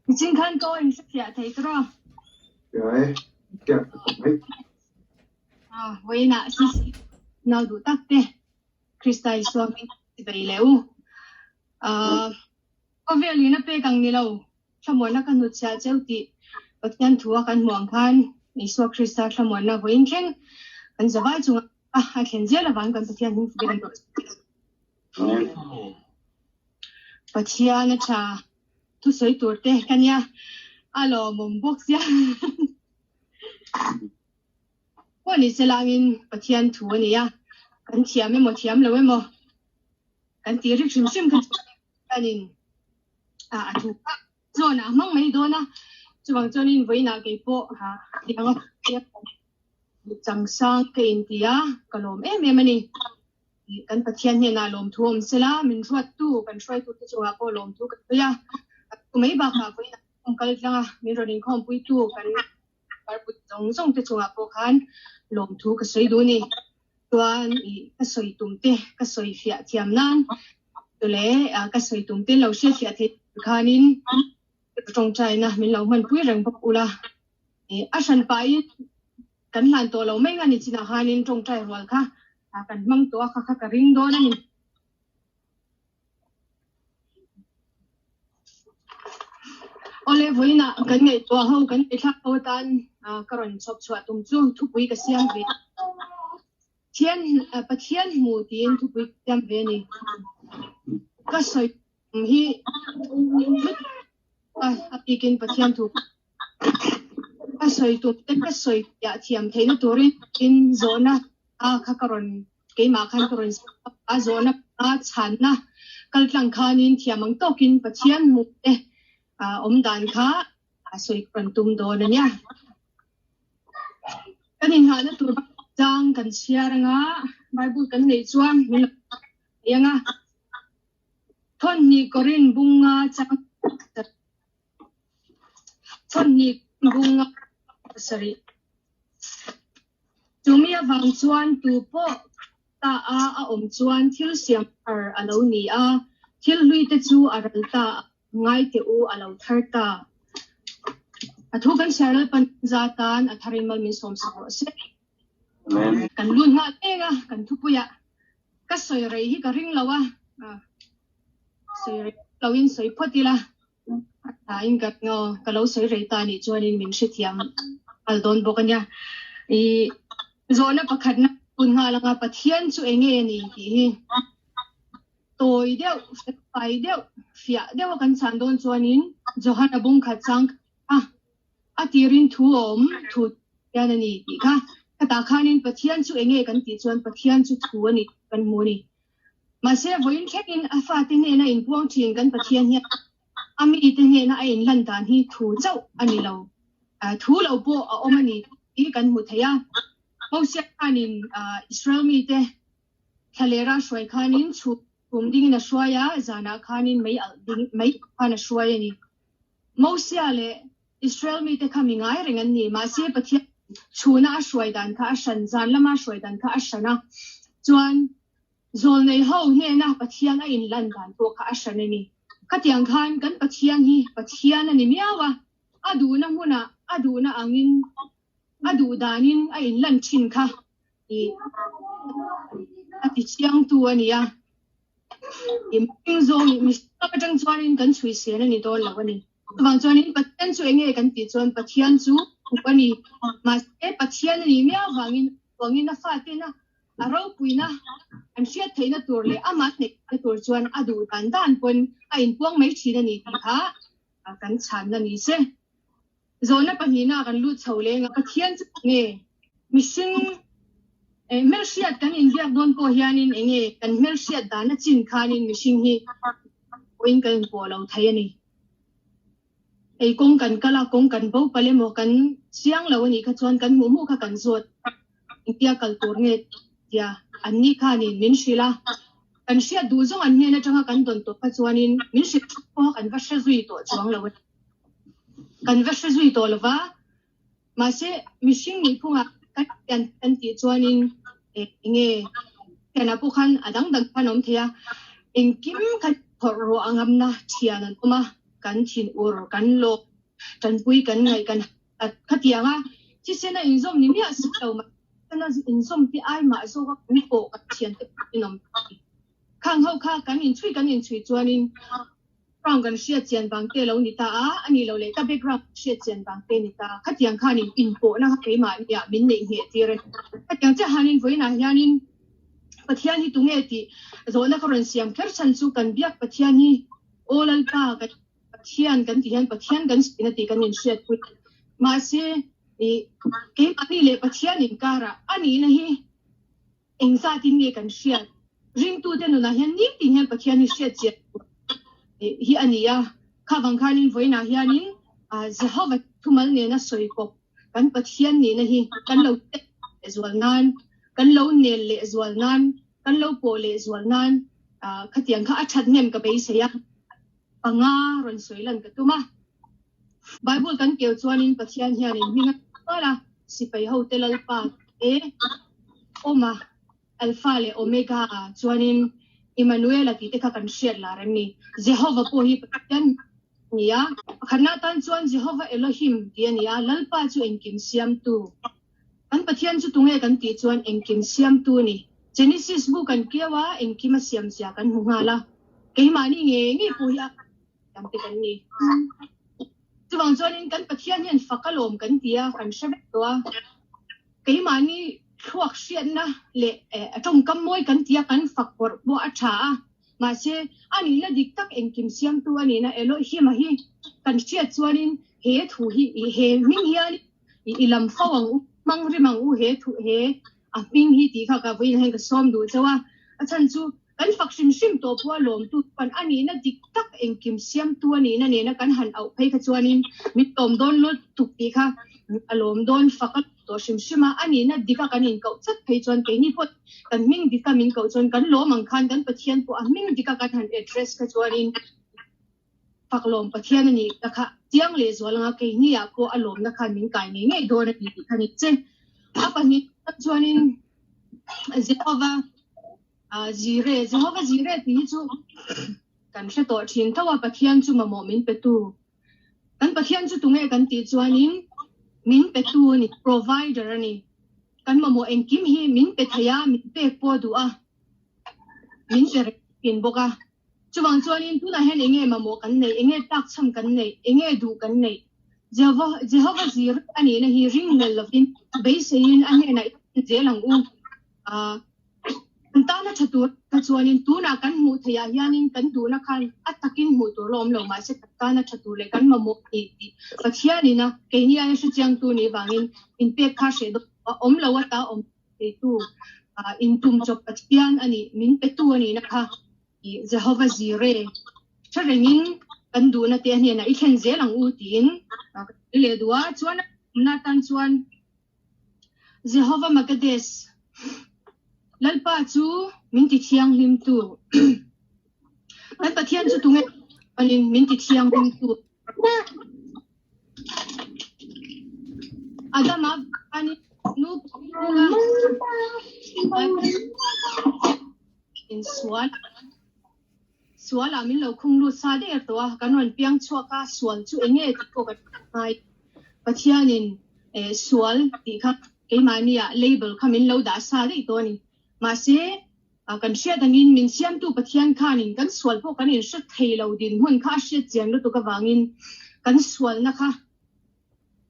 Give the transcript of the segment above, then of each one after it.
Nichin khan ka aw in hrefiah thei tawh a. Fiah e, fiah ka khawp mai. Ah, vawiinah CC nau duh tak te Krista Isua hming ti bei leh u. Ah, khawvel in a pek ang ni lo, thlamuanna ka hnutchhiah cheu tih Pathian thu a kan hmuh ang khan Isua Krista thlamuanna vawiin thleng kan zavai chunga a thlen zel avang kan Pathian hming ti ber rawh se. Pathian a tha thusawi tur te ka nia a lawmawm bawk sia. Pawh ni se langin Pathian thu a ni a, kan thiam emaw thiam lo emaw kan tih rik hrim hrim kha chuanin a thu kha zawn a hmang mai dawn a, chuvang chuanin vawiinah kei pawh tiang a changsang ka inti a, ka lawm em em a ni. Kan Pathian hnenah lawmthu awm sela, min ruattu, kan hruaitute chungah pawh lawmthu kan sawi a, chu mai bakah vawiinah khawm kal tlang a, min rawn inkhawmpuitu kan parpui zawng zawng te chungah pawh khan lawmthu ka sawi duh a ni. Chuan i ka sawi tum te ka sawi fiah thiam nan chu leh ka sawi tum te lo hriat fiah theih tur khanin tawngtaina min lo hmanpui reng bawk ula. A hran pahin kan hlan tawh lo mai nga ni chinah khanin tawngtai rual kha kan hmang tawh a, kha kha ka ring dawn a ni. Awle vawiinah kan ngaihtuah ho kan ngaihthlak ho atan ka rawn chhawp chhuah tum chu thupui ka siam ve Pathian Pathian hmu tiin thupui ka siam ve a ni. Ka sawi tum hi a bikin Pathian thu ka sawi tum te ka sawi piah thiam theihna turin zawhna a kha ka rawn keimah khan ka rawn a zawhna a chhanna kaltlang khanin thiam ang tawkin Pathian hmuh te awm dan kha a sawi ka rawn tum dawn a nia. Kan inghahna tur chang kan chhiar anga Bible kan neih chuan min lo thei anga Thawnhnih Korin bunga chang Thawnhnih bunga pasarih. Chumi avang chuan tu pawh Krista a a awm chuan thil siam thar a lo ni a, thil hlui te chu a ral ta a, ngai teh u a lo thar ta. A thu kan chhiar Lalpan za tan a tharin mal min sawm sak rawh se. Kan lut nghal eng a, kan thupuiah ka sawi rei hi ka ring lo a, sawi rei lo in sawi phawt ila. A in ka ka lo sawi rei ta nih chuanin min hrethiam nghal dawn bawk a nia. I zawhna pakhatna hun nghal anga Pathian chu enge a ni tih hi tawi deuh, fai deuh, fiah deuh a kan chhan dawn chuanin Johana bung khat chang a a tirin thu a awm thu hian a ni tih kha. Khatah khanin Pathian chu enge kan tih chuan Pathian chu thu a ni kan hmu a ni. Mahse, vawiin thlengin a fate hnena inpuang thin kan Pathian hian a mite hnena a inlan dan hi thu chauh a ni lo. Thu lo pawh a awm a ni tih kan hmu thei a. Mosia khanin Israel mite thlalera hruai khanin chhum chhum dingin a hruai a, zanah khanin mei alh ding mei khan a hruai a ni. Mosia leh Israel mite kha mi ngai reng an ni. Mahse, Pathian chhuna a hruai dan kha a hran, zan lama a hruai dan kha a hran a. Chuan, zawlnei ho hnena Pathian a inlan dan pawh kha a hran a ni. Khatiang khan kan Pathian hi Pathian a ni miau a, a duhna hmunah a duhna angin, a duh danin a inlan thin kha tih a ti chiangtu a ni a. Mihring zawng, mihring atang chuanin kan chhui sel a ni dawn lo a ni. Chuvang chuanin Pathian chu enge kan tih chuan Pathian chu thu a ni. Mahse Pathian a nih miau vangin vangin a fatena a ropuina an hriat theihna tur leh amah hneihna tur chuan a duh dan dan pawn a inpuang mai thin a ni tih kha kan chhanna ni se. Zawhna pahnihna kan lut chho leng a, Pathian chu enge? Mihring hmelhriat kan inbiak dawn pawh hianin enge kan hmelhriat dana chin khanin mihring hi pawhin kan inpawh lo thei a ni. Ei kawng kan kal a, kawng kan bo palh emaw kan chiang lo a nih kha chuan kan hmuh hmuh kha kan zawt engtia kal tur nge tia an ni khanin min hrilh a, kan hriat duh zawng an hnen atanga kan dawn tawh kha chuanin min hrilh pawh kan va hre zui tawh chuang lo a ni. Kan va hre zui tawh lo va, mahse mihring nih phungah kan pian kan tih chuanin enge thianah pawh khan a dang dang khan a awm thei a, engkim kha phawrh ruah ngamna thian an awm a. kan thin ur, kan lawm, tanpui kan ngaih kan khatiang a, thisena inzawm ni miah si lo mah thisena inzawm te ai mah zawk a kan pawh kan thiante pawh in awm thei. Khang ho kha kan inchhui kan inchhui chuanin background kan hriat chian vang te lo ni ta a, a nih loh leh ka background kan hriat chian vang te ni ta. Khatiang khanin inpawhna kha keimahniah min neih ngheh tir a ni. Khatiang chiah hanin vawiinah hianin Pathian hi tunge tih zawhna ka rawn siam kher chhan chu kan biak Pathian hi Aw Lalpa kan Pathian kan tih hian Pathian kan sina tih kan inhriatpui. Mahse ih keimahni leh Pathian inkarah a nihna hi Engzatin nge kan hriat? Ringtute nunah hian nitin hian Pathian hi hriat chian tur hi a ni a. Kha vang khanin vawiinah hianin Jehovah thumal nena sawi kawp kan Pathian nihna hi kan lo test lehzual nan, kan lo nel lehzual nan, kan lo pawh lehzual nan khatiang kha a that hnem ka beisei a, panga rawn sawi lan ka tum a. Bible kan keu chuanin Pathian hianin hming a tual a, sipai hote Lalpa te awm a, Alpha leh Omega ah chuanin Immanuela tih te kha kan hriat lar an ni. Jehovah pawh hi Pathian a ni a, pakhatna atan chuan Jehovah Elohim tih a ni a, Lalpa chu engkim siamtu. Kan Pathian chu tunge kan tih chuan engkim siamtu a ni. Genesis bu kan keu a, engkim a siam zia kan hmu nghal a, keimahni ngei ngei pawh hi a. Tam te kan ni. Chuvang chuanin kan Pathian hian fak alawm kan ti a, kan hre vek tawh a. Keimahni thluak hriatna leh tawngkam mawi kan ti a, kan fak pawrh pawh a tha a. Mahse, a nihna dik tak engkim siamtu a nihna Elohim-a hi kan hriat chuanin he thu hi, he hming hian i lam fo ang u, hmang rim ang u he thu, he a hming hi tih kha ka vawiin hian ka sawm duh chauh a. A chhan chu Kan fak hrim hrim tawh pawh a lawmtu chuan a nihna dik tak engkim siamtu a nihna nena kan han auh phei kha chuanin min lawm dawn lutuk tih kha a lawm dawn fak a tawh hrim hrim a, a nihna dika kan inkoh chat phei chuan keini pawh kan hming dika min koh chuan kan lawm ang khan kan Pathian pawh a hming dika kan han address kha chuanin fak lawm Pathian a nih ta kha chiang lehzual anga keini ah pawh a lawmna khan min kai ngei ngei dawn a ni tih kha ni che. A pahnihna chuanin Jehovah Zire, Jehovah Zire tih hi chu kan hre tawh thin tho a, Pathian chu mamawh min petu. Kan Pathian chu tunge kan tih chuanin min petu a ni, provider a ni. Kan mamawh engkim hi min pe thei a, min pek pawh duh a, min pe reng thin bawk a. Chuvang chuanin tunah hian enge mamawh kan neih, enge tlakchham kan neih, enge duh kan neih? Jehovah, Jehovah Zire a nihna hi ringnel lovin beiseiin a hnenah i en zel ang u. Kan tana tha tur kha chuanin tunah kan hmuh theih ah hianin kan duhna khan a takin hmuh tur la awm lo mahse kan tana tha tur leh kan mamawh ni tih Pathianin a keini aia hrechiangtu nih vangin inpek kha hreh dawn lo a, awm lo ata awm theitu intum chawp Pathian a nih, min petu a nihna kha Jehovah Jireh hre rengin kan duhna te a hnenah i thlen zel ang u tiin ka sawi leh duh a, chuan a awmna atan chuan Jehovah Makades, Lalpa chu min ti thianghlimtu. Kan Pathian chu tunge chuanin min ti thianghlimtu. Adama khanin nu in sual sualah min lo khung lut sa der tawh a, kan rawn piang chhuak a, sual chu eng nge tih pawh kan hre ngai. Pathianin eh sual tih kha keimahniah label kha min lo dah sa daih tawh a ni. Mahse, kan hriat angin min siamtu Pathian khanin kan sual pawh kan inhre thei lo dinhmun kha a hriat chian lutuk avangin kan sualna kha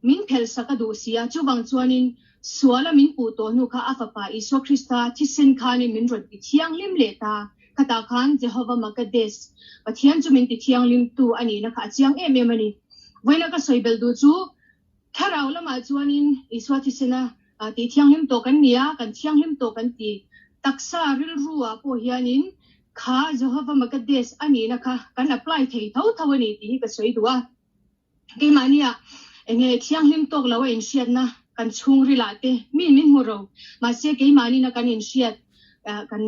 Min phelhsak a duh si a, chuvang chuanin suala min puh tawh hnu kha a Fapa Isua Krista thisen khanin min rawn ti thianghlim leh ta. Khatah khan Jehovah Makades, Pathian chu min ti thianghlimtu a nihna kha a chiang em em a ni. Vawiina ka sawi belh duh chu, thlarau lamah chuanin Isua thisena tih thianghlim tawh kan ni a, kan thianghlim tawh kan ti. Taksa rilru ah pawh hianin kha Jehovah Makades a nihna kha kan apply thei tho tho a ni tih hi ka sawi duh a. Keimahnia enge thianghlim tawk lo a inhriatna kan chhungril ah te min min hmu ro. Mahse keimahnin a kan inhriat kan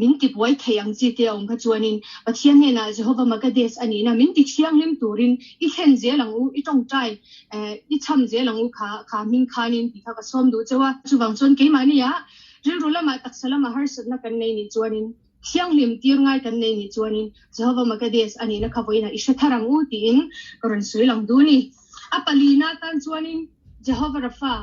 min tibuai thei ang chi te a awm kha chuanin Pathian hnenah Jehovah Makades a nihna min ti thianghlim turin i thlen zel ang u, i tawngtai i cham zel ang u kha kha hming khanin tih kha ka sawm duh chauh a. Chuvang chuan keimahnia rilru lamah taksa lamah harsatna kan nei nih chuanin. Thianghlim tir ngai kan nei nih chuanin Jehovah Makades a nihna kha vawiinah i hre thar ang u tiin ka rawn sawi lang duh a ni. A palina atan chuanin Jehovah Rapha,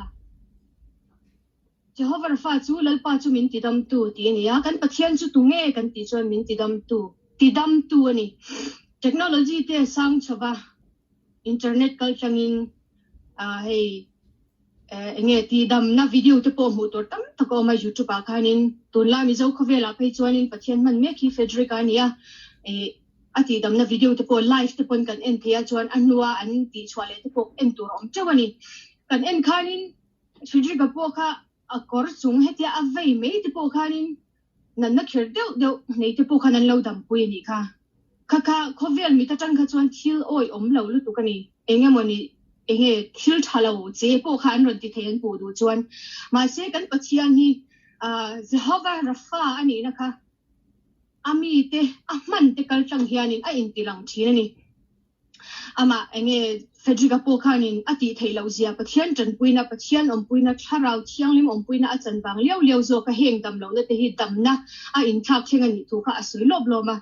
Jehovah Rapha chu Lalpa chu min tidamtu tih a ni a, kan Pathian chu tunge kan tih chuan min tidamtu, tidamtu a ni. Technology te a sang chho va, internet kal tlangin hei enge tidamna video te pawh hmuh tur tam tak a awm a youtube ah khanin tunlai Mizo khawvelah phei chuanin Pathian hman mek hi Frederick a ni a, a tihdamna video te pawh live te pawn kan en thei a chuan a hnua an tihchhuah leh te pawh en tur a awm teuh a ni. Kan en khanin Frederick-a pawh kha a kawr chung hetia a vei mai te pawh khanin natna kher deuh deuh nei te pawh khan an lo dampui a nih kha. Kha kha khawvel mit atang kha chuan thil awi awm lo lutuk a ni. Eng emaw ni enge thil tha lo che pawh kha an rawn ti thei an puh duh chuan. Mahse kan Pathian hi Jehovah Rapha a nihna kha a mite a hman te kal tlang hianin a intilang thin a ni. Amah enge Frederick-a pawh khanin a tih theih loh zia Pathian tanpuina, Pathian awmpuina, Thlarau Thianghlim awmpuina a chan vang liau liau zawka heng dam lohna te hi damna a inthlak thleng a nih thu kha a sawi lawp lawm a.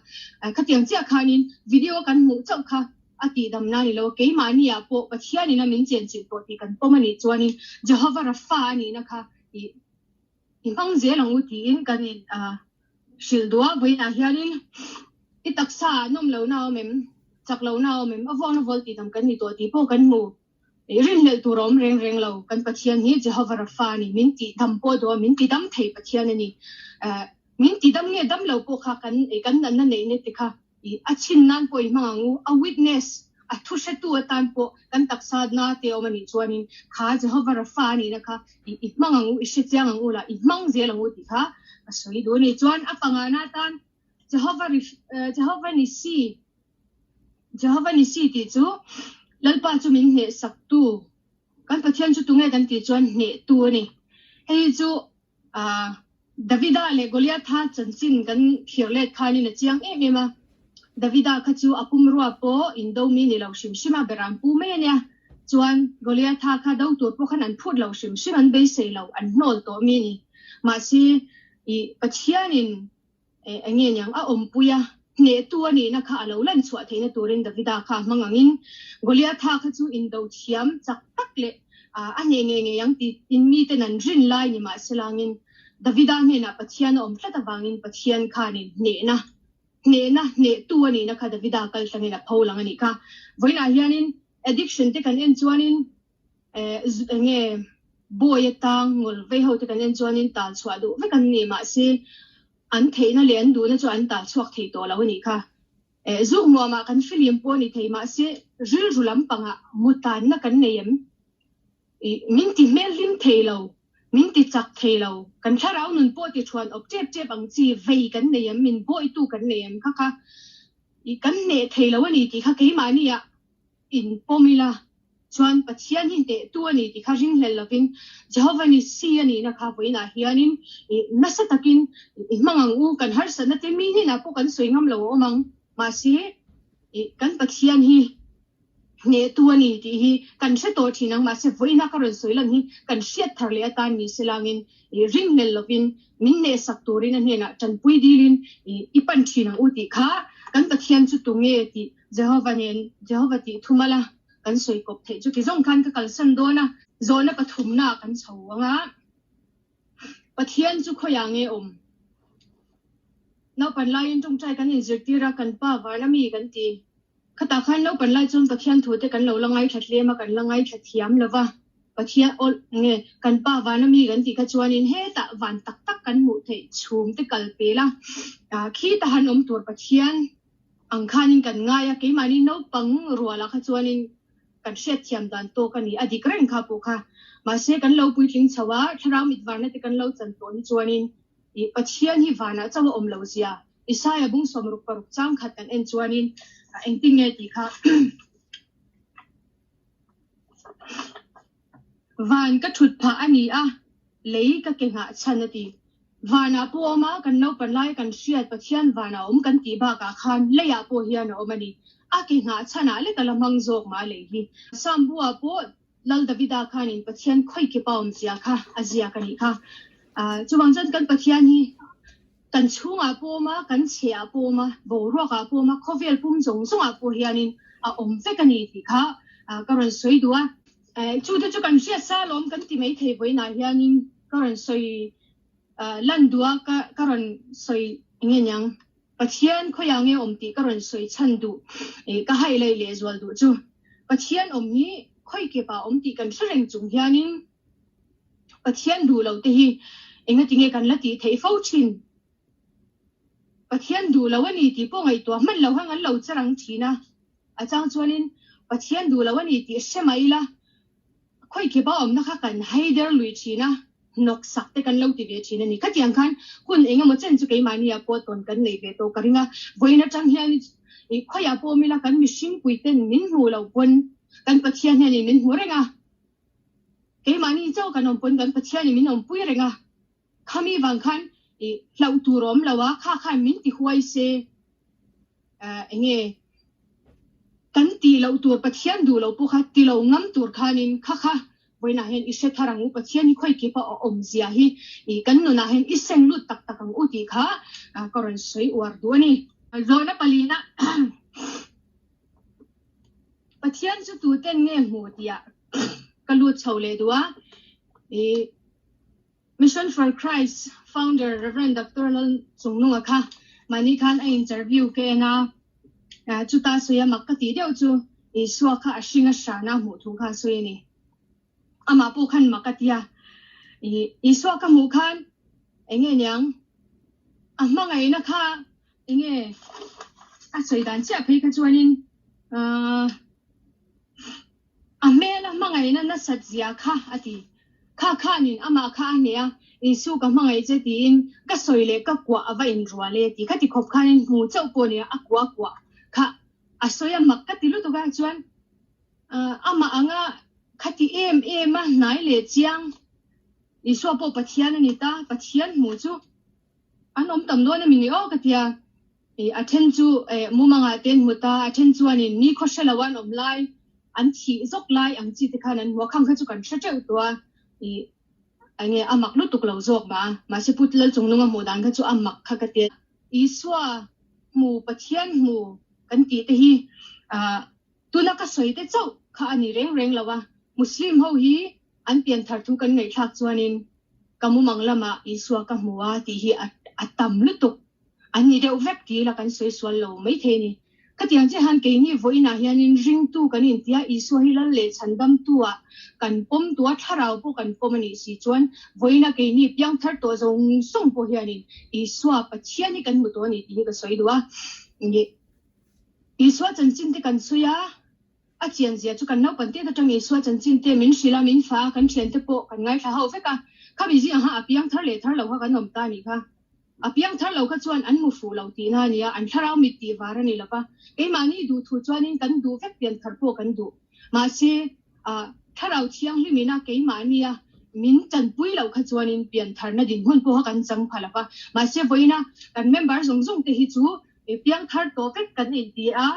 Khatiang chiah khanin video kan hmuh chauh kha a tih damna a ni lo a, keimahniah pawh Pathianin a min chenchilh tawh tih kan pawm a nih chuanin Jehovah Rapha a nihna kha i I hmang zel ang u tiin kan in hrilh duh a, vawiinah hianin i taksa ah nawm lohna a awm em, chak lohna a awm em, a vuakna vual tih dam kan ni tawh tih pawh kan hmu. I rinhlelh tur a awm reng reng lo, kan Pathian hi Jehovah Rapha a ni, min tih dam pawh duh a, min ti dam thei Pathian a ni. Min ti dam nge dam lo pawh kha kan kan natna neihna te kha I a chhin nan pawh i hmang ang u, a witness, a thu hretu atan pawh kan taksa na te awm a nih chuanin kha Jehovah Rapha a nihna kha i i hmang ang u, i hre chiang ang u lah i hmang zel ang u tih kha ka sawi duh a ni. Chuan a pangana atan Jehovah Jehovah Nissi, Jehovah Nissi tih chu Lalpa chu min hnehsaktu, kan Pathian chu tunge kan tih chuan hnehtu a ni. Hei hi chu Davida leh Goliatha chanchin kan thlir let khanin a chiang em em a. Davida kha chu a pumrua pawh indo mi ni lo hrim hrim a, beram pu mai a nia. Chuan Goliatha kha do tur pawh khan an phut lo hrim hrim, an beisei lo, an hnawl tawh mi a ni. Mahse, i Pathianin eng nge niang a awmpui a, hnehtu a nihna kha a lo lan chhuah theihna turin Davida kha a hmang angin Goliatha kha chu indo thiam chak tak leh a hneh ngei ngei ang tih in miten an rin lai ni mahselangin Davida hnenah Pathian a awm tlat avangin Pathian khanin hnehna hnehna hnehtu a nihna kha Davida kal tlangin a pho lang a nih kha. Vawiinah hianin addiction te kan en chuanin Eng nge bawi atang ngawl vei ho te kan en chuanin tal chhuah duh vek an ni mahse an theihna leh an duhna chu an tal chhuak thei tawh lo a nih kha. Zuk nuamah kan film pawh a ni thei mahse rilru lampangah mutanna kan nei em? Min ti hmel hlim thei lo, min ti chak thei lo, kan thlarau nun pawh ti thuan awp tep tep ang chi vei kan nei em? Min bawitu kan nei em? Kha kha kan hneh thei lo a ni tih kha keimahniah In pawm ila chuan Pathian hi hnehtu a ni tih kha ringhlel lovin Jehovah ni si a nihna kha vawiinah hianin nasa takin i hmang ang u. Kan harsatna te mi hnenah pawh kan sawi ngam lo a awm ang. Mahse, kan Pathian hi hnehtu a ni tih hi kan hre tawh thin ang. Mahse, vawiina ka rawn sawi lan hi kan hriat thar leh atan ni se langin ringhlel lovin min hnehsak turin a hnenah tanpui dilin i pan thin ang u tih kha kan Pathian chu tunge tih Jehovah nen Jehovah tih thum ala kan sawi kawp theih chu ti zawng khan ka kalsan dawn a, zawhna pathumna ah kan chho ang a, Pathian chu khawiah nge awm? Naupan laiin tawngtai kan inzirtir a, kan pa vana mi kan ti. Khatah khan naupan lai chuan Pathian thu te kan lo la ngaithla tlem a, kan la ngaithla thiam lo va, Pathian aw nge kan pa vana mi kan tih kha chuanin hetah van tak tak kan hmuh theih chhum te kal pel a, khita han awm tur Pathian Ang khanin kan ngai a, keimahni naupang rualah kha chuanin kan hriatthiam dan tawk a ni, a dik reng kha pawh kha. Mahse kan lo puitling chho a, thlarau mit varna te kan lo chan tawh hi chuanin ih Pathian hi vanah chauh a awm lo zia Isaia bung 66 chang khat kan en chuanin engtin nge tih kha Van ka thut phah a ni a, lei ka ke nghah chhan a ti. Vanah pawh a awm a, kan naupan lai kan hriat Pathian vanah a awm kan tih bakah khan leiah pawh hian a awm a ni. A ke nghah chhanah lek a la hmang zawk mah lei hi. Psalm buah pawh Lal Davida khanin Pathian khawi kipa awm zia kha a ziak a nih kha. Chuvang chuan kan Pathian hi. Kan chhungah pawh awm a, kan chhehah pawh awm a, boruakah pawh awm a, khawvel pum zawng zawngah pawh hianin a awm vek a ni tih kha ka rawn sawi duh a. Chu te chu kan hriat sa alawm kan ti mai thei vawiinah hianin ka rawn sawi lan duh a, ka rawn sawi eng nge niang Pathian khawiah nge awm tih ka rawn sawi chhan duh ka highlight leh zual duh chu Pathian awm hi khawi kepah awm tih kan hre reng chung hianin Pathian duh lo te hi engati nge kan la tih theih fo thin? Pathian duh lo a ni tih pawh ngaihtuah hman lo hang an lo che rang thin a. A chang chuanin Pathian duh lo a ni tih hre mai ila, khawi khipa awmna kha kan hai der lui thin a, hnawk sak te kan lo ti ve thin a ni. Khatiang khan hun engemaw chen chu keimahnia pawh tawn kan nei ve tawh ka ring a. Vawiin atang hian khawiah pawh awm ila kan mihring puiten min hmuh loh pawn kan Pathian hianin min hmu reng a. Keimahni chauh kan awm pawn kan Pathianin min awmpui reng a, khami vang khan i hlauh tur a awm lo a, kha khan min ti huai se enge kan tih loh tur Pathian duh loh pawh kha ti lo ngam tur khanin kha kha vawiinah hian i hre thar ang u, Pathian hi khawi kip a awm zia hi i kan nunah hian i seng lut tak tak ang u tih kha ka rawn sawi uar duh a ni. Zawhna palina. Pathian chu tuten nge hmu tihah ka lut chho leh duh a. I Mission for Christ founder Rev. Doctor Lal Chungnunga kha mahni khan a interview ka en a, chuta sawi a mak ka tih deuh chu Isua kha a hring a hrana hmuh thu kha a sawi a ni. Amah pawh khan mak a ti a, I Isua ka hmuh khan enge niang a hmangaihna kha enge a sawi dan chiah phei kha chuanin ahh a hmel a hmangaihna nasat zia kha a ti. Kha khanin amah kha a hneh a, Isu ka hmangaih che tiin ka sawi leh ka kuah a va inrual e ti kha ti khawp khanin hmu chauh pawh nia a kuah kuah kha a sawi a mak ka ti lutuk a chuan Amah anga khati em em a hnai leh chiang Isua pawh Pathian a ni ta, Pathian hmuh chu an awm tam dawn a mi ni aw ka tia. A then chu mumangah te an hmu ta, a then chuanin ni khaw hre lo an awm lai, an thih zawk lai ang chi te khan an hmu a, khang kha chu kan hre teuh tawh a, enge a mak lutuk lo zawk mah a, mahse Pu Lalchungnunga hmuh dan kha chu a mak kha ka tia. Isua hmu, Pathian hmu kan tih te hi Tuna ka sawi te chauh kha a ni reng reng lo a, Muslim ho hi an pianthar thu kan ngaihthlak chuanin ka mumang lamah Isua ka hmu a tih hi a tam lutuk an ni deuh vek ti ila kan sawi sual lo maithei a ni. Khatiang chiah hian keini vawiinah hianin ringtu kan intia Isua hi lal leh chhandamtu ah kan pawm tu a, thlarau pawh kan pawm a nih si chuan vawiina keini piangthar tawh zawng zawng pawh hianin Isua Pathian hi kan hmu tawh a ni tih hi ka sawi duh a. Isua chanchin te kan sawi a, a chian zia chu kan naupang tet atang Isua chanchin te min hrilh a, min fa a, kan thian te pawh kan ngaithla ho vek a. Khami zingah khan a piang thar leh thar lo kha kan awm ta a nih kha. A piang thar lo kha chuan an hmu fuh lo tihna a ni a, an thlarau mit tih var a ni lo va. Keimahni duh thu chuanin kan duh vek pian thar pawh kan duh. Mahse, thlarau thianghlim ina keimahnia min tanpui loh kha chuanin pian tharna dinhmun pawh kha kan chang pha lo va. Mahse, vawiina kan member zawng zawng te hi chu I piang thar tawh vek kan inti a,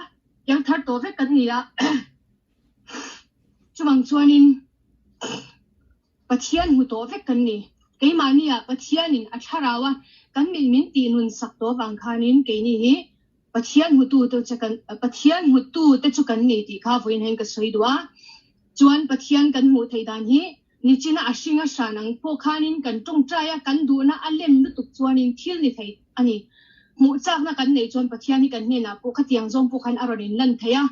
piang thar tawh vek kan ni a. Chuvang chuanin Pathian hmu tawh vek kan ni. Keimahnia Pathianin a thlarau a kan min min tih nun sak tawh avang khanin keini hi Pathian hmutu te chu kan Pathian hmutu te chu kan ni tih kha vawiin hian ka sawi duh a. Chuan Pathian kan hmuh theih dan hi nichina a hring a hran ang pawh khanin kan tawngtai a, kan duhna a len lutuk chuanin thil ni thei a ni. Hmuh chakna kan neih chuan Pathian hi kan hnenah pawh khatiang zawng pawh khan a rawn inlan thei a.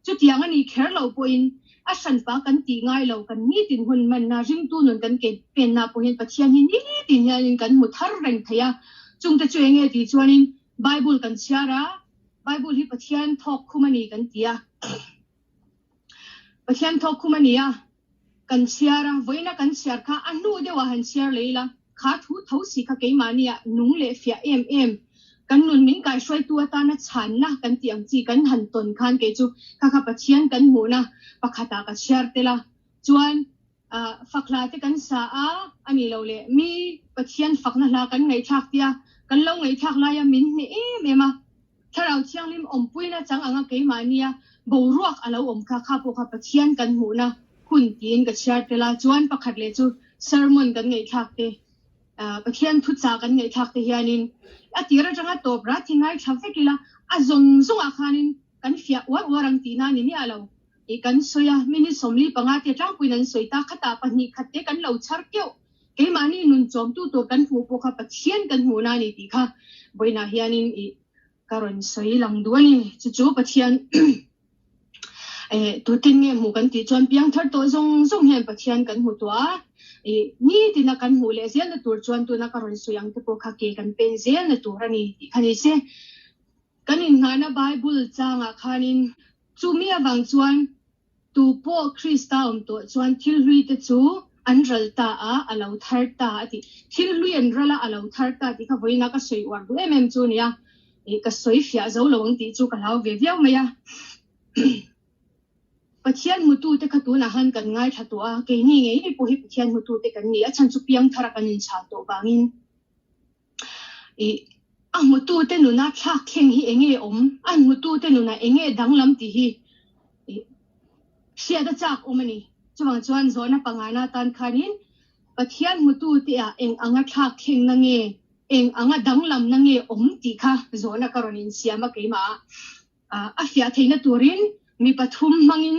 Chutiang a ni kher lo pawhin a hranpa kan tih ngai lo, kan nitin hun hmanna, ringtu nun kan ke penna pawh hian Pathian hi nitin hianin kan hmu thar reng thei a. Chungte chu enge tih chuanin Bible kan chhiar a, Bible hi Pathian thawk khum a ni kan ti a. Pathian thawk khum a ni a, kan chhiar a, vawiina kan chhiar kha a hnu deuhah han chhiar leh ila, kha thu tho si kha keimahnia nung leh fiah em em, kan nun min kaihruaitu atana chhanna kan tih ang chi kan han tawn khan kei chu kha kha Pathian kan hmuhna pakhatah ka chhiar tel a, chuan fak hla te kan sa a, a nih loh leh mi Pathian fakna hla kan ngaihthlak tia kan lo ngaihthlak laia min hneh em em a. Thlarau Thianghlim awmpuina chang anga keimahnia boruak a lo awm kha, kha pawh kha Pathian kan hmuhna hun tiin ka chhiar tel a, chuan pakhat leh chu sermon kan ngaihthlak te Pathian thuchah kan ngaihthlak te hianin a tir atanga tawp rat hi ngaithla vek ila a zawng zawngah khanin kan fiah uar uar ang tihna a ni miah lo tih kan sawi a, minute 45 te tlangpuiin an sawi ta, khatah pahnih khat te kan lo chhar keuh, keimahni nun chawmtu tur kan hmuh pawh kha Pathian kan hmuhna a ni tih kha vawiinah hianin ih ka rawn sawi lang duh a ni, chu chu Pathian Eh, tutin nge hmu kan tih chuan piangthar tawh zawng zawng hian Pathian kan hmu tawh a, ih nitina kan hmuh leh zelna tur chuan tuna ka rawn sawi ang te pawh kha ke kan pen zelna tur a ni tih kha ni se. Kan inngahna Bible changah khanin chumi avang chuan tu pawh Krista awm tawh chuan thil hlui te chu an ral ta a, a lo thar ta a ti. Thil hlui an ral a, a lo thar ta tih kha vawiina ka sawi uar duh em em chu a nia. Ih ka sawi fiah zo lo ang tih chu ka hlau ve viau mai a. Pathian hmutute kha tunah han kan ngaithla tawh a, keini ngei ngei pawh hi Pathian hmutute kan ni a, chhan chu piangthara kan inchhal tawh vangin. Ih a hmutute nuna thlak thleng hi enge awm, a hmutute nunah enge danglam tih hi ih hriat a chak awm a ni. Chuvang chuan zawhna pangana atan khanin Pathian hmutute ah eng anga thlak thlengna nge, eng anga danglamna nge awm tih kha zawhna ka rawn insiam a keimah ah. A fiah theihna turin mi pathum hmangin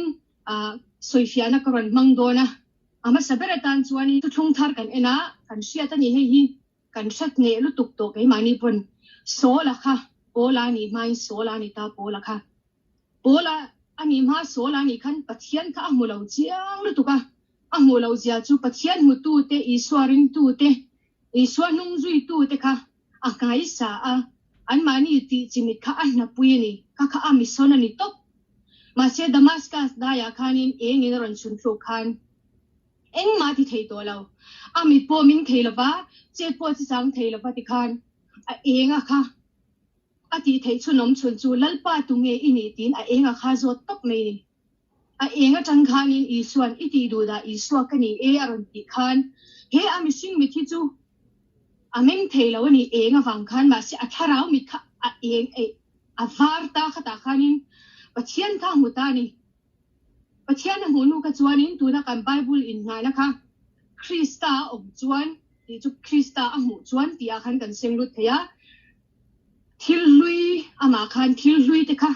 sawifiahna ka rawn hmang dawn a. A hmasa ber atan chuan thuthlung thar kan en a, kan hriat a ni hei hi kan hrat hneh lutuk tawh keimahni pawn Saul-a kha Paul-a a nih hmain Saul-a a ni ta Paul-a kha Paul-a a nih hma Saul-a a nih khan Pathian kha a hmu lo chiang lutuk a, a hmuh loh zia chu Pathian hmutute, Isua ringtute, Isua hnung zuitute kha a ngaisa a, anmahni tih chimit kha a hnapui a ni, kha kha a misawn a ni tawp. Mahse Damascus daiah khanin engin a rawn chhun thluk khan engmah a ti thei tawh lo. A mit pawh ming thei lova, chet pawh a che chang thei lova tikhan a enga kha a tih theih chhunawm chhun chu Lalpa tunge i nih tiin a enga kha zawt tawp mai a ni. A eng atang khanin Isua'n i tih duh dah Isua ka ni e a rawn tih khan he a mihring mit hi chu a meng thei lo a ni eng avang khan mahse a thlarau mit kha a eng eih a var ta khatah khanin Pathian kha a hmu ta a ni. Pathian a hmuh hnu kha chuanin tuna kan Bible innghahna kha Krista a awm chuan tih chu Krista a hmuh chuan tih ah khan kan seng lut thei a, thil hlui amah khan thil hlui te kha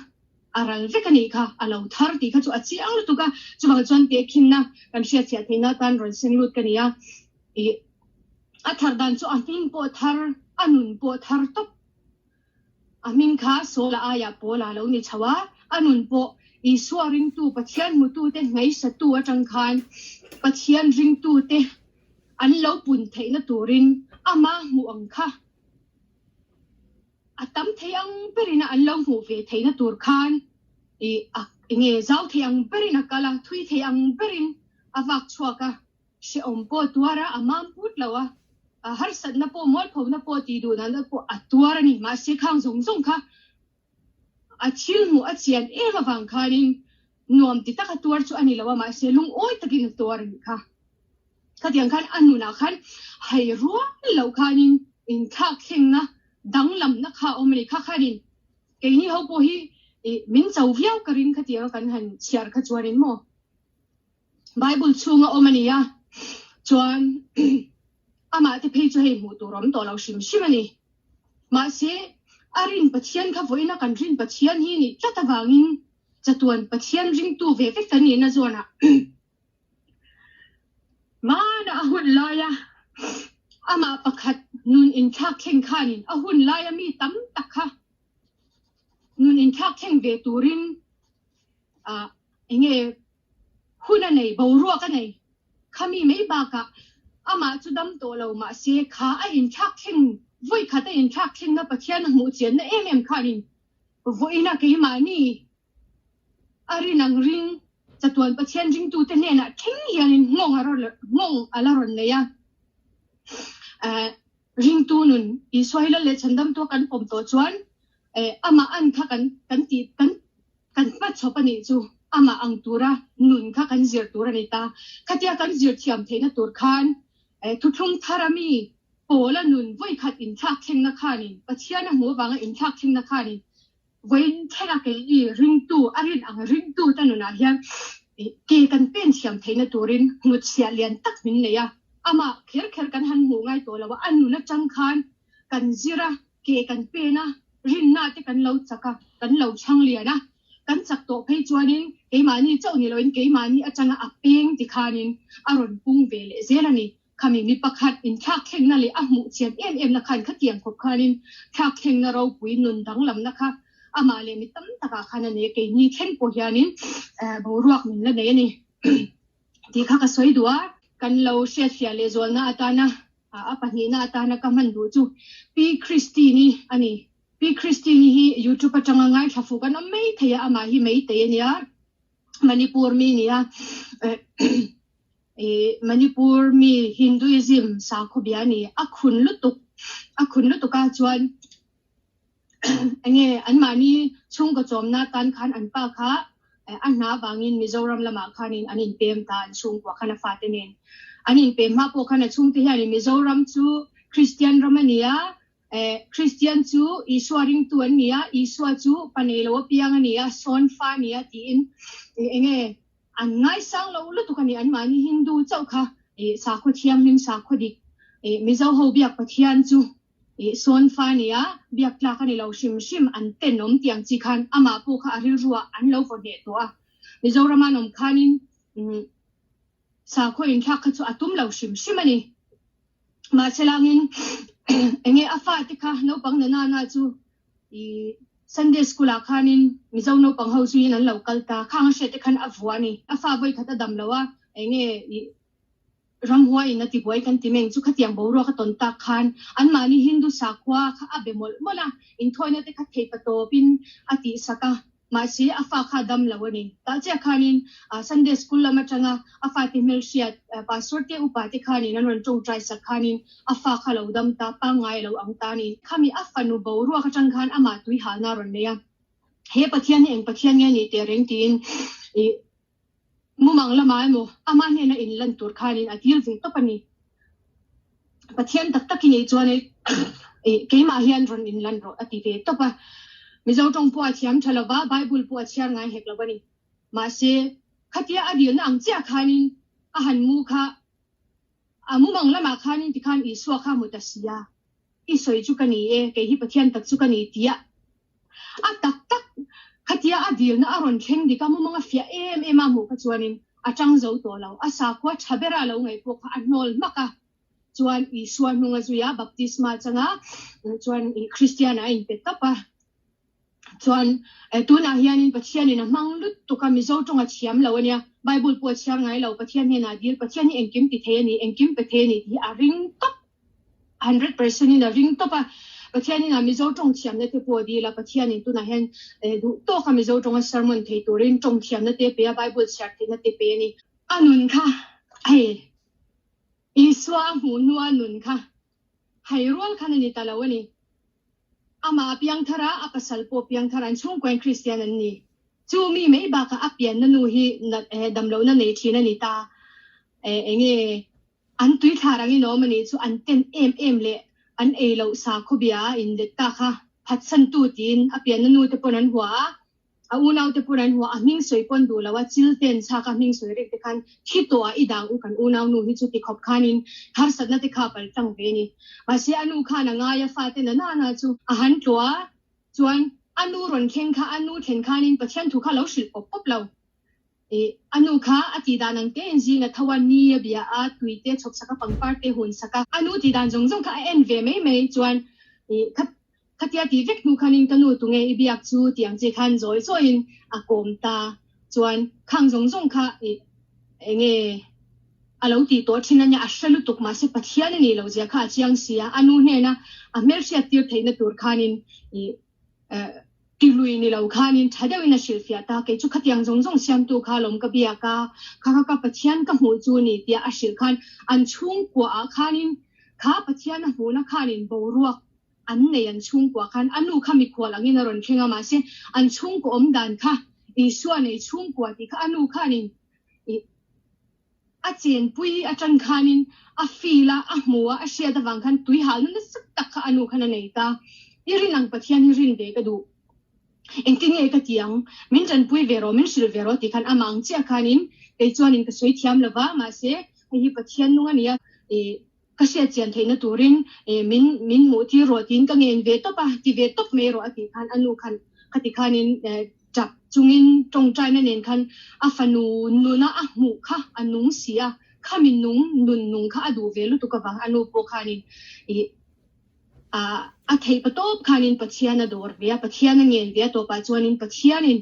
a ral vek a nih kha, a lo thar tih kha chu a chiang lutuk a, chuvang chuan tehkhinna kan hriatchhiah theihna atan rawn seng lut ka ni a, ih a thar dan chu a hming pawh thar, a nun pawh thar tawp, a hming kha Saula aiah Paula lo ni chho a, a nun pawh Isua ringtu Pathian hmutute ngaihsatu atang khan Pathian ringtute an lo pun theihna turin ama hmuh ang kha. A tam thei ang berin a an lo hmuh ve theihna tur khan i a enge zau thei ang berin a kal a, thui thei ang berin a vak chhuak a, hrehawm pawh a tuar a, a mam put lo a, a harsatna pawh mualphona pawh tih duh nana pawh a tuar a ni. Mahse khang zawng zawng kha a thil hmuh a chian em avang khanin nuam ti taka tuar chu a ni lo a, mahse lungawi takin a tuar a nih kha. Khatiang khan a nunah khan hei rual loh khanin inthlak thlengna danglamna kha a awm a ni. Kha khanin keini ho pawh hi min cho viau ka ring khatianga kan han chhiar kha chuanin maw Bible chhunga awm a ni a, chuan amah te phei chu hei hmuh tur awm tawh lo hrim hrim a ni. Mahse, a rin Pathian kha vawiina kan rin Pathian hi nih tlat avangin chatuan Pathian ringtu ve vek kan nihna zawnah Mana a hun laia amah pakhat nun inthlak thleng khanin a hun laia mi tam tak kha nun inthlak thleng ve turin ah enge hun a nei, boruak a nei. Khami mai bakah amah chu dam tawh lo mahse kha a inthlak thleng vawi khat a inthlak thlengna Pathian a hmuh chianna em em khanin vawiina keimahni a rin ang ring chatuan Pathian ringtute hnenah thleng hianin nghawng a nghawng a la rawn nei a. Ringtu nun Isua hi lal leh chhandamtu a kan pawm tawh chuan amah an kha kan kan tih kan kan hmachhawp a nih chu amah ang tura nun kha kan zir tur a ni ta. Khatia kan zir thiam theihna tur khan thuthlung thar a mi Paula nun vawikhat inthlak thlengna khanin Pathian a hmuh avanga inthlak thlengna khanin Vawiin thlenga kei i ringtu, a rin ang ringtu te nunah hian ke kan pen thiam theihna turin hnutchhiah lian tak min nei a. Amah kher kher kan han hmuh ngai tawh lo a, a nun atang khan kan zir a, ke kan pen a, rinna te kan lo chak a, kan lo chhang lian a, kan chak tawh phei chuanin keimahni chauh ni loin keimahni atanga a peng tikhanin a rawn pung ve leh zel a ni. Khami mi pakhat inthlak thlengna leh a hmuh chian em emna khan khatiang khawp khanin thlak thlengna ropui nun danglamna kha amah leh mi tam takah khan a nei a, keini thleng pawh hianin boruak min la nei a ni tih kha ka sawi duh a. Kan lo hriatfiah lehzualna atana a pahnihna atana ka hman duh chu Pi Christine-i a ni. Pi Christine-i hi YouTube atanga ngaithla fuh kan awm mai thei a, amah hi Meitei a nia, Manipur mi a ni a. I Manipur mi Hinduism sakhaw bia a ni. A khun lutuk, a khun lutuk a chuan enge anmahni chhungkaw chawmna tan khan an pa kha a hna vangin Mizoram lamah khanin an inpem ta an chhungkua khan a fate nen. An inpem hma pawh khan a chhungte hianin Mizoram chu Kristian ram a ni a, Kristian chu Isua ringtu an ni a, Isua chu pa nei lo apiang a ni a, sawn fa a ni a tiin enge An ngaisang lo lutuk a ni, anmahni Hindu chauh kha sakhaw thianghlim, sakhaw dik, Mizo ho biak Pathian chu sawn fa a ni a, biak tlak a ni lo hrim hrim, an tenawm tih ang chi khan amah pawh kha a rilruah an lo vaw hneh tawh a. Mizorama an awm khanin sakhaw inthlak kha chu a tum lo hrim hrim a ni. Mahse langin enge a fate kha naupang na na na chu I Sunday school ah khanin Mizo naupang ho zuiin an lo kal ta, khang a hriat te khan a vua a ni. A fa vawi khat a dam lo a, enge i ramhuai in a ti buai kan ti meng chu khatiang boruak a tawn tak khan anmahni Hindu sakhua kha a be mawlh mawlh a, inthawina te kha theih pa tawpin a tihsak a. Mahse, a fa kha a dam lo a ni. Tah chiah khanin Sunday school lam atanga a fate hmelhriat pastor te upa te khanin an rawn tawngtai sak khanin a fa kha lo dam ta pangngai a lo ang ta a ni. Khami a fanu boruak atang khan amah tui halna a rawn nei a. He Pathian hi eng Pathian nge a nih teh reng tiin i mumang lamah emaw amah hnena inlan tur khanin a dil ve tawp a ni. Pathian tak tak i nih chuan i keimah hian rawn inlan rawh a ti ve tawp a. Mizo tawng pawh a thiam tha lova, Bible pawh a chhiar ngai hek lo a ni. Mahse, khatia a dilna ang chiah khanin a han mu kha a mumang lamah khanin tikhan Isua kha a hmu ta si a. I sawi chu ka ni e, kei hi Pathian tak chu ka ni tia a tak tak khatia a dilna a rawn thleng dik a, mumang a fiah em em a hmuh kha chuanin a tang zo tawh lo. A sakhua tha bera lo ngaih pawh kha a hnawl hmak a, chuan Isua hnung a zui a, baptisma changa chuan Kristian ah a inpe tawp a. Chuan tunah hianin Pathianin a hmang lutuk a, Mizo tawng a thiam lo a nia, Bible pawh a chhiar ngai lo, Pathian hnenah a dil, Pathian hi engkim ti thei a ni, engkim pe thei a ni tih hi a ring tawp, 100% in a ring tawp a. Pathianin a Mizo tawng thiamna te pawh a dil a, Pathianin tunah hian duh tawka Mizo tawnga sermon thei turin tawng thiamna te pe a, Bible chhiar theihna te pe a ni. A nun kha hei Isua a hmuh hnua nun kha hei rual khan a ni ta lo a ni. Amah a piang thar a, a pasal pawh piang thar, an chhungkuain Kristian an ni. Chu mi mai bakah a pianna nu hi damlohna nei thin a ni ta. Enge an tuithlar angin awm a nih chu an ten em em leh an ei loh sakhaw bia a inlet ta kha phatsantu tiin a pianna nu te pawn an hua a. A unaute pawh an hua, a hming sawi pawn duh lo a, chil ten chhak a hming sawi rek te khan thi tawh ah i dang u kan unau nu hi chu ti khawp khanin harsatna te kha a pal tlang ve a ni. Mahse a nu khan a ngai a fate na na na chu a han tluah a, chuan a nu rawn thleng kha a nu thlen khanin Pathian thu kha lo hrilh pawp pawp lo. I a nu kha a tih dan ang te in zing a tho a, ni a bia a, tui te chhawp sak a, pangpar te hun sak a, a nu tih dan zawng zawng kha a en ve mai mai chuan i kha Khatia tih vek hnu khanin ka nu tunge i biak chu tih ang chi khan zawi zawiin a kawm ta chuan khang zawng zawng kha i enge a lo tih tawh thin ania a hre lutuk mahse Pathian a nih loh zia kha a chiang si a, a nu hnena a hmelhriat tir theihna tur khanin i tilui ni lo khanin tha deuhin a hrilhfiah ta kei chu khatiang zawng zawng siamtu kha lawm ka biak a, kha kha ka Pathian ka hmuh chu ni tia a hrilh khan an chhungkua ah khanin kha Pathian a hmuhna khanin boruak An nei an chhungkua khan a nu kha mikhual angin a rawn thleng a, mahse an chhungkaw awm dan kha Isua nei chhungkua tih kha a nu khanin ih a chenpui atang khanin a feel a, a hmu a, a hriat avang khan tuihalna nasa tak kha a nu khan a nei ta. I rin ang Pathian hi rin ve ka duh. Engtin nge ka ti ang? Min tanpui ve rawh, min hrilh ve rawh tih khan amah ang chiah khanin kei chuanin ka sawi thiam lo va, mahse hei hi Pathian nung a ni a. Ka hriat chian theihna turin min min hmuh tir rawh tiin ka ngen ve tawp a, ti ve tawp mai rawh a tih khan a nu khan khati khanin tap chungin tawngtaina nen khan a fanu nuna a hmuh kha a nung si a, khami nung nun nung kha a duh ve lutuk avang a nu pawh khanin ih a theih pa tawp khanin Pathian a dawr ve a, Pathian a ngen ve a tawpah chuanin Pathianin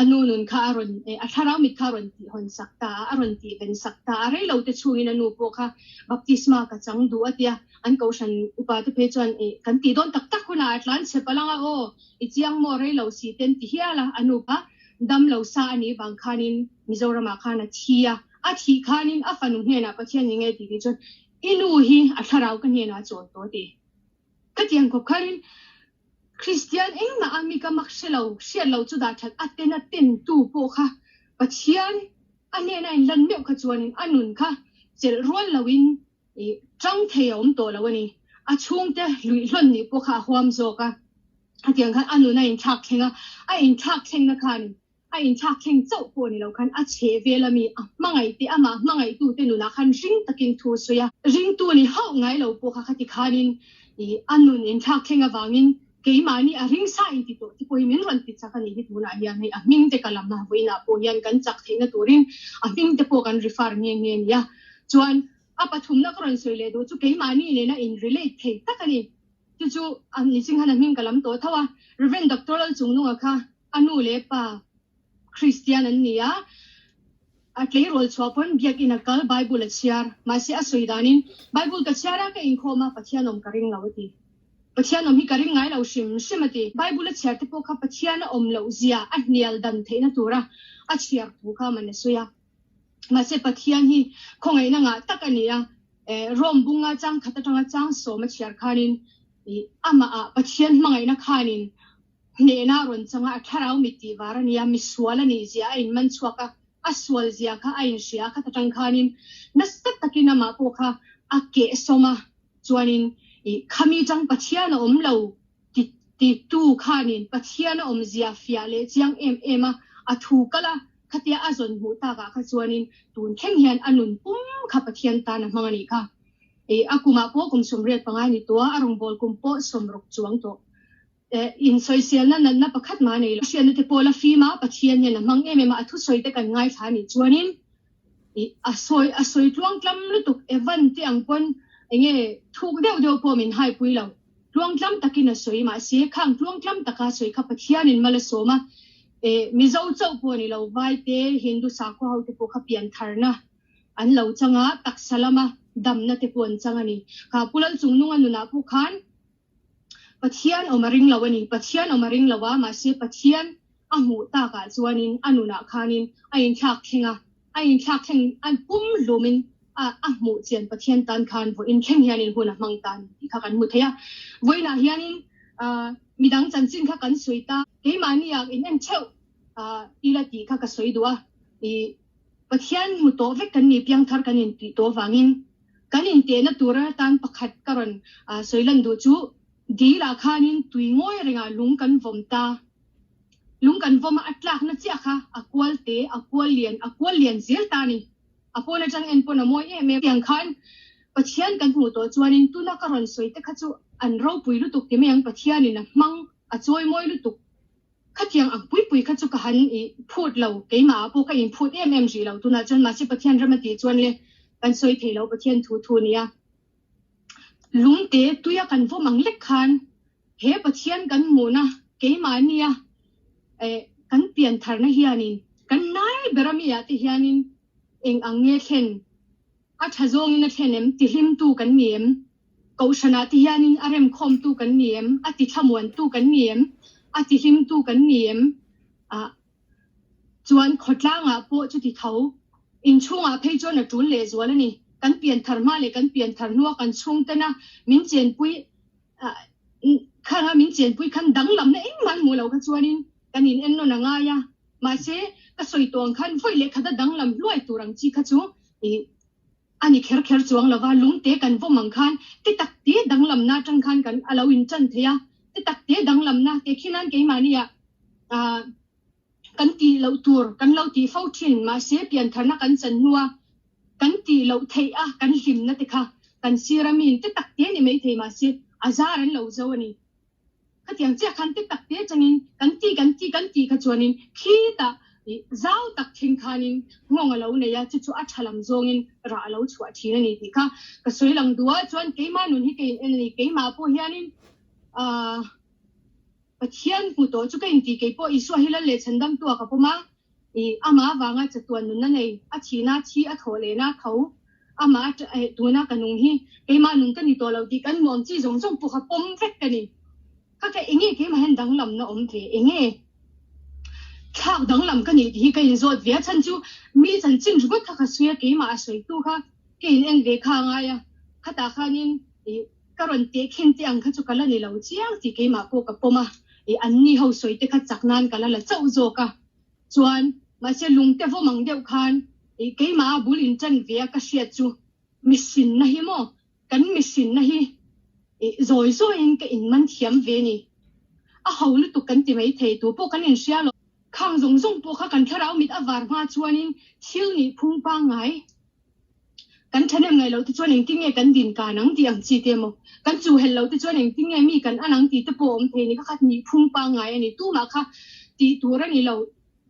A nu nun kha a rawn, a thlarau mit kha a rawn tih hawn sak ta a, a rawn tih ven sak ta a. Rei lo te chhungin a nu pawh kha baptisma ka chang duh a tia, an kohhran upa te phei chuan kan tih dawn tak tak hunah a tlan chhe palh ang a, aw i chiang maw rei lo si te an ti hial a, a nu kha dam lo sa a nih vang khanin Mizoramah khan a thi a, a thih khanin a fanu hnenah Pathian eng nge tih tih chuan i nu hi a thlarau ka hnenah a chawl tawh a ti. Ka tiang khawp khanin Kristian engmah a mi ka mak hre lo, hriat lo chu dah that a ten a ten tu pawh kha Pathian a hnena in lan meuh kha chuanin a nun kha chelh rual loin i tang thei a awm tawh lo a ni. A chhungte luih hlawn nih pawh kha a huam zawk a, hetiang khan a nun a inthlak thleng a, a inthlak thlengna khanin A inthlak thleng chauh pawh ni lo khan a chhe vel ami a hmangaih te amah hmangaihtu te nunah khan ring takin thu a sawi a. Ringtu ni hauh ngai lo pawh kha khati khanin i a nun inthlak thleng avangin keimahni a ring sa inti tawh te pawh hi min rawn ti chak a nih hi tunah hian hei a hming te ka lam a vawiinah pawh hian kan chak theihna turin a hming te pawh kan refer nghe nghe a nia. Chuan a pathumna ka rawn sawi leh duh chu keimahni nena in relate thei tak a ni. Chu chu a ni ching khan a hming ka lam tawh tho a, Rev. Doctor Lalchungnunga kha A nu leh pa Kristian an ni a, a tleirawl chhuah pawn biakinn a kal, Bible a chhiar. Mahse a sawi danin, Bible ka chhiar a, ka inkhawm a, Pathian awm ka ring lo a ti. Pathian awm hi ka ring ngai lo hrim hrim a ti. Bible a chhiar te pawh kha Pathian a awm loh zia a hnial dan theihna tura a chhiar thu kha man a sawi a. Mahse Pathian hi khawngaihna ngah tak a ni a, Rome bunga chang khat atanga chang sawm a chhiar khanin amah ah Pathian hmangaihna khanin Hnehna a rawn chang a, a thlarau mit tih var a nia, misual a nih zia a inman chhuak a, a sual zia kha a inhria a, khata tang khanin nasa takin amah pawh kha a keh sawm a, chuanin i khami tang Pathian a awm lo ti ti tu khanin Pathian a awm zia fiah leh chiang em em a, a thu kal a, khatia a zawn hmuh takah kha chuanin tun thleng hian a nun pum kha Pathian tan a hmang a nih kha. I a kumah pawh kum 85 ni tawh a, a rawngbâwl kum pawh 60 chuang tawh. Insawiselna natna pakhat mah a nei lo. Hriatna te pawh la fim a, Pathian hian a hmang em em a, a thusawi te kan ngaithla a nih chuanin a sawi a sawi tluangtlam lutuk Evan te ang pawn enge thuk deuh deuh pawh min haipui lo. Tluangtlam takin a sawi mahse khang tluangtlam taka sawi kha Pathianin mal a sawm a, Mizo chauh pawh a ni lo, Vai te, Hindu sakhua ho te pawh kha piantharna an lo chang a, taksa lama damna te pawh an chang a ni. Kha Pu Lalchungnunga nunah pawh khan Pathian awm a ring lo a ni. Pathian awm a ring lo a, mahse Pathian a hmuh takah chuanin a nunah khanin a inthlak thleng a, a inthlak thleng a pum hlumin a a hmuh chian Pathian tan khan vawiin thleng hianin hun a hmang ta a ni tih kha kan hmu thei a. Vawiinah hianin midang chanchin kha kan sawi ta, keimahni ah in en theuh ila tih kha ka sawi duh a, i Pathian hmu tawh vek kan ni, piangthar kan intih tawh avangin Kan intehna tur atan pakhat ka rawn sawi lan duh chu dil ah khanin tui ngawi rengah lung kan vawm ta. Lung kan vawm a, a tlakna chiah kha a kual te, a kual lian, a kual lian zel ta a ni. A pawn atang en pawn a mawi em em. Tiang khan Pathian kan hmuh tawh chuanin tuna ka rawn sawi te kha chu an ropui lutuk ti mai ang, Pathianin a hmang, a chawi mawi lutuk. Khatiang ang pui pui kha chu ka han i phut lo, keimah ah pawh ka in phut em em rih lo tunah chuan mahse Pathian ram a tih chuan le kan sawi thei lo Pathian thu thu nia. Lungte tuia kan vawm ang lek khan he Pathian kan hmuhna keimah nia eh kan pian tharna hianin kan nai ber ami ah te hianin eng ang nge thlen a tha zawngin a thlen em tihlimtu kan ni em? Kohhranah te hianin a remkhawmtu kan ni em? A tithlamuantu kan ni em? A tihlimtu kan ni em? Ah, chuan khawtlangah pawh chuti tho. Inchhungah phei chuan a tul lehzual a ni. Kan pianthar hma leh kan pianthar hnua kan chhungtena min chenpui, ah, khanga min chenpui khan danglamna engmah an hmuh loh kha chuanin kan in ennawn a ngai a. Mahse, ka sawi tawh ang khan vawi leh khata danglam hluai tur ang chi kha chu ih, A ni kher kher chuang lova, lungte kan vawm ang khan ti tak te danglamna atang khan kan a lo inchan thei a, ti tak te danglamna te khi nan keimahnia ah kan tih loh tur kan lo tih fo thin, mahse piantharna kan chan hnua Kan tih loh theih a kan hlimna te kha kan sir a miin te tak te ni mai thei mahse a zar an lo zo a ni. Khatiang chiah khan te tak te atangin kan ti kan ti kan tih kha chuanin khitah zau tak thleng khanin nghawng a lo nei a, chu chu a tha lam zawngin rah a lo chhuah thin a ni tih kha ka sawi lang duh a. Chuan keimah nun hi ka in en a ni, keimah pawh hianin aah Pathian hmu tawh chu ka intih kei pawh Isua hi lal leh chhandamtu a ka pawm a, i amah avanga chatuan nunna nei, a thihna thi a thawh lehna tho, amah tuna ka nung hi keimah nung ka ni tawh lo tih kan nuam chi zawng zawng pawh kha pawm vek ka ni. Kha kha enge keimah hian danglamna awm ve, enge thlak danglam ka nih tih hi ka inzawt ve a, chhan chu mi chanchin ringawt kha ka sawi a, keimah a sawitu kha ka in en ve kha a ngai a, khatah khanin i Ka rawn teh khin te ang kha chu ka la ni lo chiang tih keimah pawh ka pawm a, i anni ho sawi te kha chak nan ka la la chauh zawk a, chuan mahse lungte vawm ang deuh khan i keimah a bul in tan ve a ka hriat chu mihrinna hi maw kan mihrinna hi i zawi zawiin ka in man thiam ve ni. A ho lutuk kan ti mai thei tu pawh kan inhria lo. Khang zawng zawng pawh kha kan thlarau mit a var hma chuanin thil nih phung pangngai Kan thahnem ngaih loh te chuan engtin nge kan din kan ang tih ang chi te emaw, kan chuhhelh loh te chuan engtin nge mi kan an ang tih te pawh a awm thei ni. Kha kha nih phung pangngai a ni. Tumah kha tih tur a ni lo.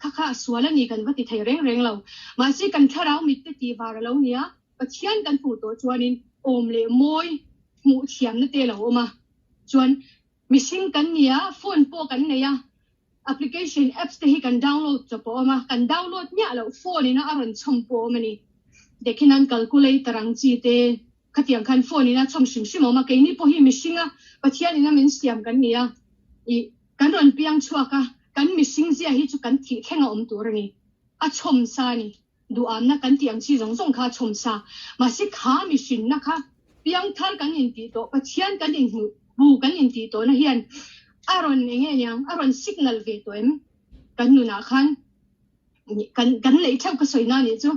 Kha kha a sual a ni kan va ti thei reng reng lo. Mahse kan thlarau mit te tih var a lo nia, Pathian kan hmuh tawh chuanin awm leh mawi hmuh thiamna te a lo awm a. Chuan mihring kan ni a, phone pawh kan nei a, Application apps te hi kan download chawp a awm a, kan download miah loh phone ina a rawn chhawm pawh a awm a ni. Dekhin an calculator ang chi te khatiang khan phone ina chhawm hrim hrim a awm a, keini pawh hi mihringa Pathian ina min siam kan ni a, ih kan rawn piang chhuak a, kan mihring zia hi chu kan thih thleng a awm tur a ni, a chhawm sa a ni. Duhamna kan tih ang chi zawng zawng kha a chhawm sa. Mahse kha mihrinna kha piangthar kan intih tawh, Pathian kan inhmuh bu kan intih tawhna hian a rawn eng nge niang, a rawn signal ve tawh em? Kan nunah khan kan kan neih theuh ka sawi na nih chu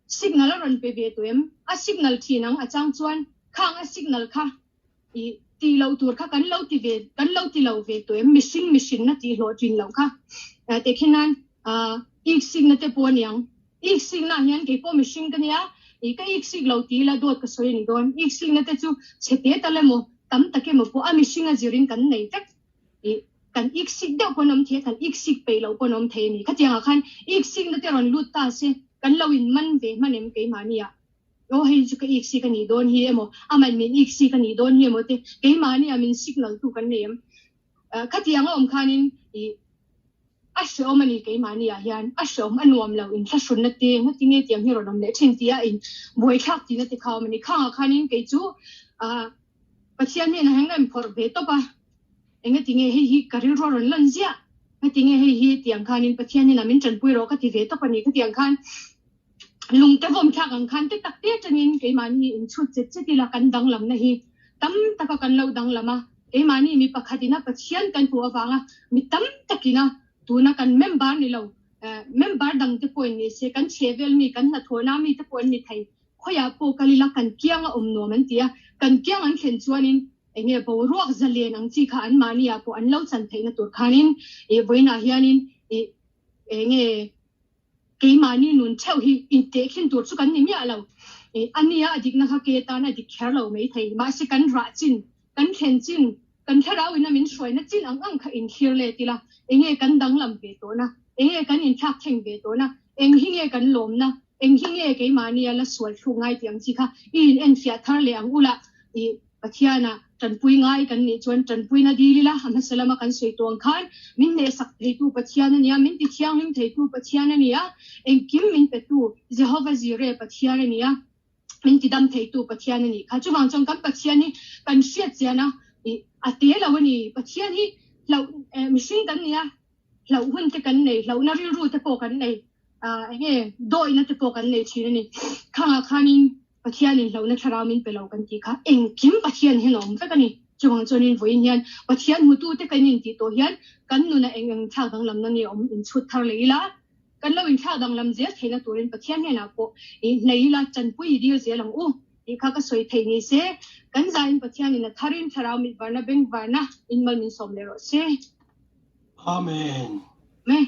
signal a rawn pe ve tawh em? A signal thin ang a chang chuan khang a signal kha i tih loh tur kha kan lo ti ve kan lo ti lo ve tawh em mihring mihrinna tih hlawh thin loh kha tehkhin nan iksikna te pawh aniang iksikna ah hian keipawh mihring ka nia i ka iksik lo ti ila dawt ka sawi a ni dawn iksikna te chu chhe te tal emaw tam tak emaw pawh a mihring a zirin kan nei vek i kan iksik deuh pawn awm thei a kan iksik peih loh pawn awm thei a ni khatiang ah khan iksikna te rawn lut ta se kan lo in man ve hman em keimahni ah Aw hei chu ka ik sik a nih dawn hi emaw, amahin min ik sik a nih dawn hi emaw te, keimahni a min signal tu kan nei em? Khatiang a awm khanin ih a hreawm a ni keimahni ah hian, a hreawm a nuam lo inthlahrunna te, ngatinge tiang hi rawn awm leh thin tia in buaithlak tihna te kha a awm a ni. Khangah khanin kei chu ah Pathian hnenah hian ka inphawrh ve tawp a, engatinge hei hi ka rilru a rawn lan ziah, ngatinge hei hi tiang khanin Pathian hnenah min tanpui rawh ka ti ve tawp a ni. Khatiang khan Lungte vawm thlak ang khan te tak te atangin keimahni inchhut chet chet ila kan danglamna hi tam taka kan lo danglam a, keimahni mi pakhatina Pathian kan hmuh avanga mi tam takina tuna kan member ni lo member dangte pawhin ni se kan chhehvel mi kan hnathawhna mite pawh an ni thei khawiah pawh kal ila kan kianga awm nuam an ti a, kan kiang an thlen chuanin enge boruak zalen ang chi kha anmahni ah pawh an lo chan theihna tur khanin ih vawiinah hianin ih enge Keimahni nun theuh hi intehkhin tur chu kan ni miah lo. A nia a dikna kha ke tan a dik kher lo mai thei. Mahse kan rah chin, kan thlen chin, kan thlarau ina min hruaina chin ang ang kha inthlir let ila, enge kan danglam ve tawhna, enge kan inthlak thleng ve tawhna, eng hi nge kan lawmna, eng hi nge keimahnia la sual thluk ngai tih ang chi kha i inenfiah thar leh ang ula i Pathiana tanpui ngai kan nih chuan tanpuina dil ila, a hmasa lama kan sawi tawh ang khan min hnehsak theitu Pathian a nia, min tithianghlim theitu Pathian a nia, engkim min petu Jehova Jireh Pathian a nia, min tidam theitu Pathian a nih kha. Chuvang chuan kan Pathian hi kan hriat chian a, a te lo a ni. Pathian hi hlauh mihring kan nia, hlauh hun te kan nei, hlauhna rilru te pawh kan nei, enge dawihna te pawh kan nei thin a ni. Khangah khanin Pathianin hlauhna thlarau min pe lo kan tih kha engkim Pathian hian a awm vek a ni. Chuvang chuanin vawiin hian Pathian hmutute kan intih tawh hian kan nuna eng eng thlak danglamna nge awm inchhut thar leh ila, kan lo inthlak danglam zel theihna turin Pathian hnenah pawh i hnei ila, tanpui i dil zel ang u tih kha ka sawi theih ni se, kan zain Pathianin a tharin thlarau mit varna beng varna in mal min sawm leh rawh se. Amen. Amen.